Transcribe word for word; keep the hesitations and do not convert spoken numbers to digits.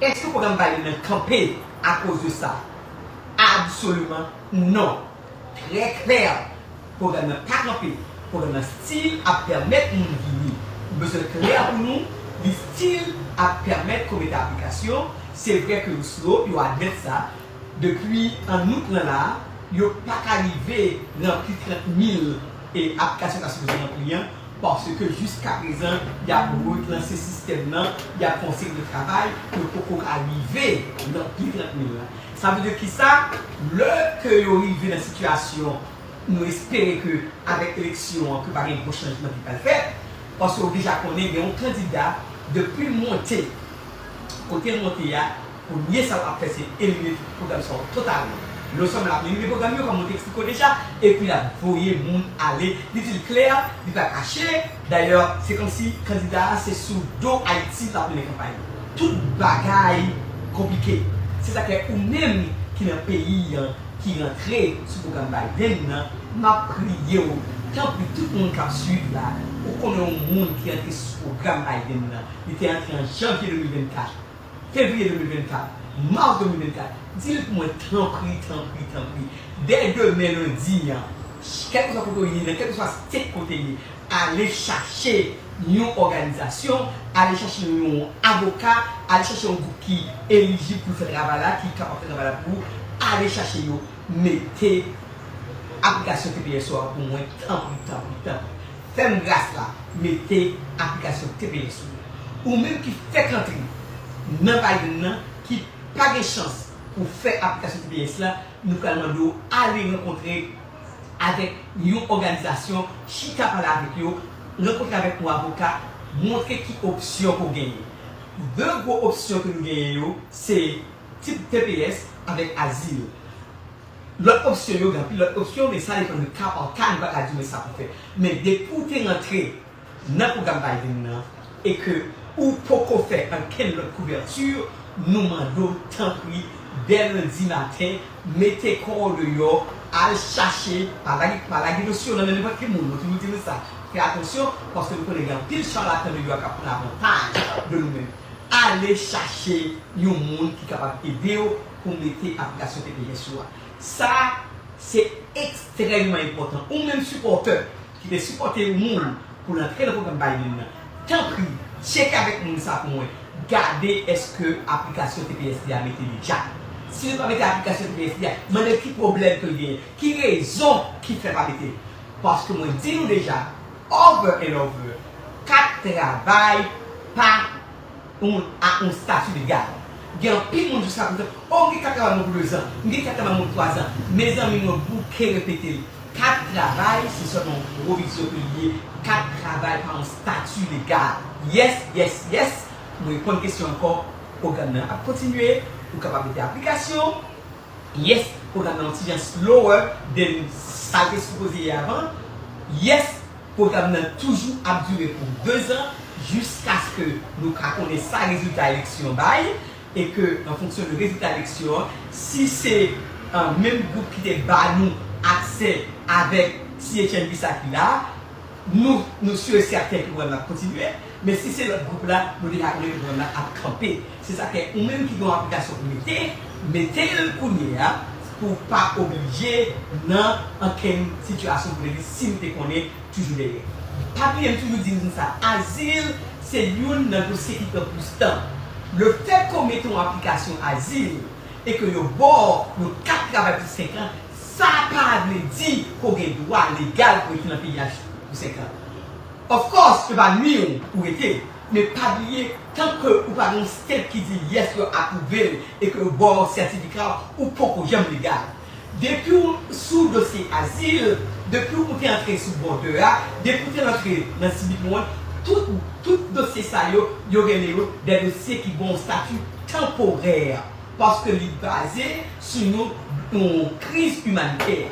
Èske pwogram Biden nan kanpe akoz de sa? Absoliman non. Trè klè, pwogram nan pa kanpe. Pwogram nan still ap pèmèt moun vini. Nou bezwen klè pou nou, li still ap pèmèt ke w mete aplikasyon. Se vre ke yo slow, yo admèt sa. Depi an out lan la, yo pa ka rive ranpli trant mil e aplikasyon ta sipoze ranpli an, paske jiskaprezan, y ap relanse sistèm nan, y ap fè yon seri de travay, yo poko ka rive ranpli trant mil la. Sa vle di kisa? Lè ke yo rive nan sitiyasyon, nou espere ke avèk eleksyon an, ke pa gen gwo chanjman ki pral fèt, paske ou deja konnen gen yon kandida, depi l monte, kote l monte a, premye sa l ap fè se elimine pwogram sa yo totalman. Non sèlman l ap elimine pwogram yo, kòm mwen te eksplike w deja, epi l ap voye moun ale. Li di l klè, li pa kache. Dayè, se kòmsi kandida a se sou do Ayiti l ap mennen kanpay li. Tout bagay konplike. Se sa k fè ou menm ki nan peyi an, ki rantre sou pwogram Biden nan, m ap priye w, tanpri tout moun k ap swiv la, ou konnen yon moun ki rantre sou pwogram Biden nan, li te rantre an janvye de mil vennkat, fevriye de mil vennkat, mas de mil vennkat, di l pou mwen tanpri, tanpri, tanpri. Dè demen lendi an, kèlkeswa kote w ye, nan kèlkeswa state kote w ye, ale chache yon òganizasyon, ale chache yon avoka, ale chache yon gwoup ki elijib pou fè travay la, ki kapab fè travay la pou ou, ale chache yo, mete aplikasyon T P S ou a pou mwen, tanpri, tanpri, tanpri. Fè m gras la, mete aplikasyon T P S ou. Ou menm ki fèk rantre nan Biden nan, ki pa gen chans pou fè aplikasyon T P S la, nou pral mande w ale rankontre avèk yon òganizasyon, chita pale avèk yo, rankontre avèk yon avoka, montre ki opsyon ke w genyen. De gwo opsyon ke nou genyen yo, se tip T P S avèk azil. Lòt opsyon yo, gen anpil lòt opsyon, men sa depann de ka pa ka, nou pa ka di w men sa pou fè. Men depi w te rantre nan pwogram Biden nan, e ke ou poko fè ankenn lòt kouvèti, nou mande w, tanpri, dè lendi maten, mete kò w deyò, al chache, pa lage, pa lage dosye w nan men nenpòt ki moun, mwen toujou di nou sa, fè atansyon, paske nou konnen gen anpil chalatan deyò a k ap pran avantaj de nou menm. Ale chache yon moun ki kapab ede w pou mete aplikasyon T P S ou a. Sa, se ekstrèmman enpòtan. Ou menm sipòtè ki te sipòte yon moun pou l antre nan pwogram Biden nan, tanpri, tcheke avèk moun sa pou mwen. Gade èske aplikasyon T P S li a mete li dja. Si li pa mete aplikasyon T P S li a, mande l ki pwoblèm ke l genyen, ki rezon ki fè pa mete l. Paske mwen di nou deja, over and over, kat travay pa yon, a yon stati legal. Gen anpil moun jiskaprezan, o, m gen kat travay mwen pou dezan, m gen kat travay mwen pou twazan. Mezanmi, mwen bouke repete l. Kat travay, se sèlman yon pwovizyon ke li ye. Kat travay pa yon stati legal. Yes, yes, yes. Mwen reponn kesyon ankò. Pwogram nan ap kontinye. Ou kapab mete aplikasyon. Yes, pwogram nan yon ti jan slower than sa l te sipoze ye avan. Yes, pwogram nan toujou ap dire pou dezan, jiskaske nou ka konnen sa rezilta eleksyon bay, e ke, an fonksyon de rezilta eleksyon an, si se, uh, menm gwoup ki te ba nou aksè avèk C H N visa ki la, nou, nou si e sèten ke pwogram nan ap kontinye, men si se lòt gwoup la, nou deja konnen ke pwogram nan ap kanpe. Se sa k fè ou menm ki gen yon aplikasyon pou mete, mete l kounye a, pou w pa oblije nan ankenn sitiyasyon pou te di si m te konnen toujou dèyè. Pa bliye m toujou di nou sa, azil se youn nan dosye ki pran plis tan. Lefètke w mete yon aplikasyon azil e ke yo ba w yon kat travay pou senk an, sa pa vle di ke w gen dwa legal pou w rete nan peyi a pou senk an. Of course, yo pa nwi w pou w rete, men pa bliye, tanke ou pa gen yon stamp ki di yes, yo apwouve l e ke yo ba w sètifika, ou poko janm legal. Depi w sou dosye azil, depi w te antre sou border a, depi w te antre nan C B P one, tout, tout dosye sa yo, yo rele yo de dosye ki ba w stati tanporè, paske li baze sou yon, yon kriz imanitè.